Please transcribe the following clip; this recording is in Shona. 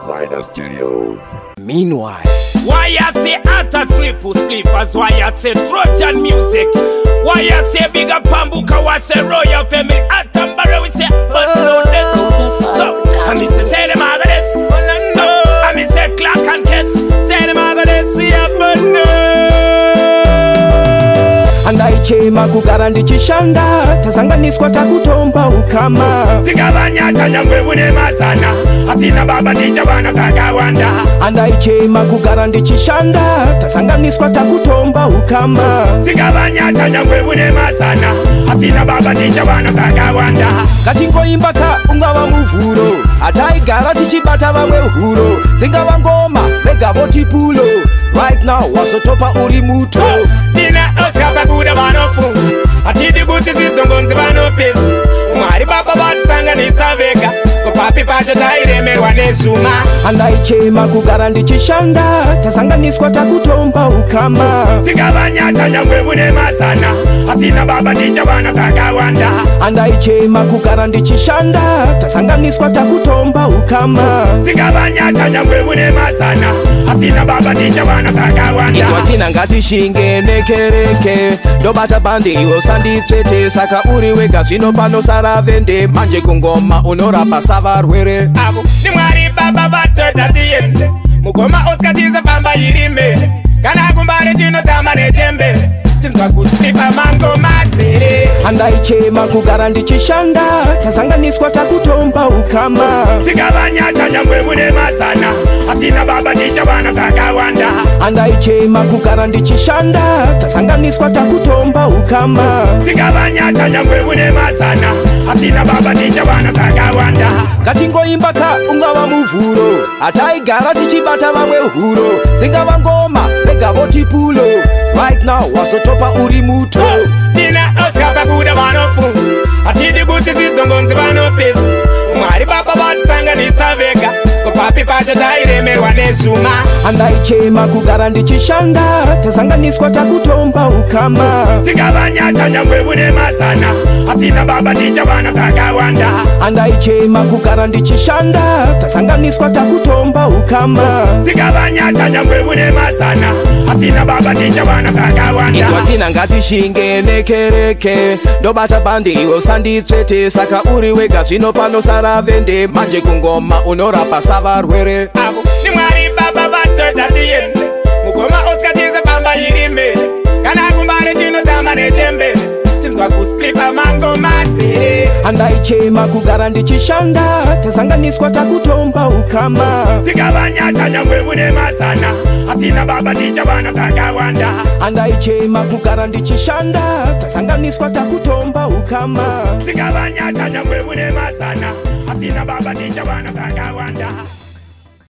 Rider Studios. Meanwhile, Why I say utter triple spliffers? Why I say Trojan music? Why I say bigger Pambuka? Why I say royal family? Atambare we say, but no this. So, I miss say them all this. So, I miss say clock and kiss. Say them all this, yeah, but no. Andaichema kugara ndichishanda, tasanganiswa takutomba ukama. Tingavanyata nyangwe une mazana, asina baba tichawana zvakawanda. Andaichema kugara ndichishanda, tasanganiswa takutomba ukama. Tingavanyata nyangwe une mazana, asina baba tichawana zvakawanda. Ngatingoimba ka ungava muvhuro, hataigara tichibata vamwe huro. Dzingava ngoma vega voti pulo, right now wazotopa uri muto. Nina Oscar pakuda vanofunga, hatidi kuti zvizongonzi vanopedza. Mwari baba vatisanganisa vega, kupapi pacho tairemerwa nezvuma. Andaichema kugara ndichishanda, tasanganiswa takutomba ukama. Tingavanyata nyangwe une mazana, asina baba tichawana zvakawanda. Andaichema kugara ndichishanda, tasanganiswa takutomba ukama. Tingavanyata nyangwe une mazana, asina baba tichawana zvakawanda. Itwakina ngatishinge nekereke, ndobata bandi iwe usanditsvete. Saka uri wega zvino panosara vende, manje kungoma unorapa savarwere. Avo ni Mwari baba vatoita tiende, mugoma Oscar tisafamba irime, kana kumbare tinotamba nechembere, chinzwa kusvipa mangoma zere. Andaichema kugara ndichishanda, tasanganiswa takutomba ukama. Tingavanyata nyangwe une mazana, asina baba tichawana zvakawanda. Andaichema kugara ndichishanda, tasanganiswa takutomba ukama. Tingavanyata nyangwe une mazana, asina baba tichawana zvakawanda. Ngatingoimba ka ungava muvhuro, hataigara tichibata vamwe huro. Dzingava ngoma vega voti pulo, right now wazotopa uri muto. Nina Oscar pakuda vanofunga, hatidi kuti zvizongonzi vanopedza. Mwari baba vatisanganisa vega, kupapi pacho tairemerwa nezvuma. Andaichema kugara ndichishanda, tasanganiswa takutomba ukama. Tingavanyata nyangwe une mazana, asina baba tichawana zvakawanda. Andaichema kugara ndichishanda, tasanganiswa takutomba ukama. Tingavanyata nyangwe une mazana, asina baba tichawana zvakawanda. Itwakina ngatishinge nekereke, ndobata bandi iwe usanditsvete. Saka uri wega zvino panosara vende, manje kungoma unorapa savarwere. Avo ni Mwari baba vatoita tiende, mugoma Oscar tisafamba irime, kana kumbare tinotamba nechembere, chinzwa kusplipa mangoma zere. Andaichema kugara ndichishanda, tasanganiswa takutomba ukama. Tingavanyata nyangwe une mazana, asina baba tichawana zvakawanda. Andaichema kugara ndichishanda, tasanganiswa takutomba ukama. Tingavanyata nyangwe une mazana, asina baba tichawana zvakawanda.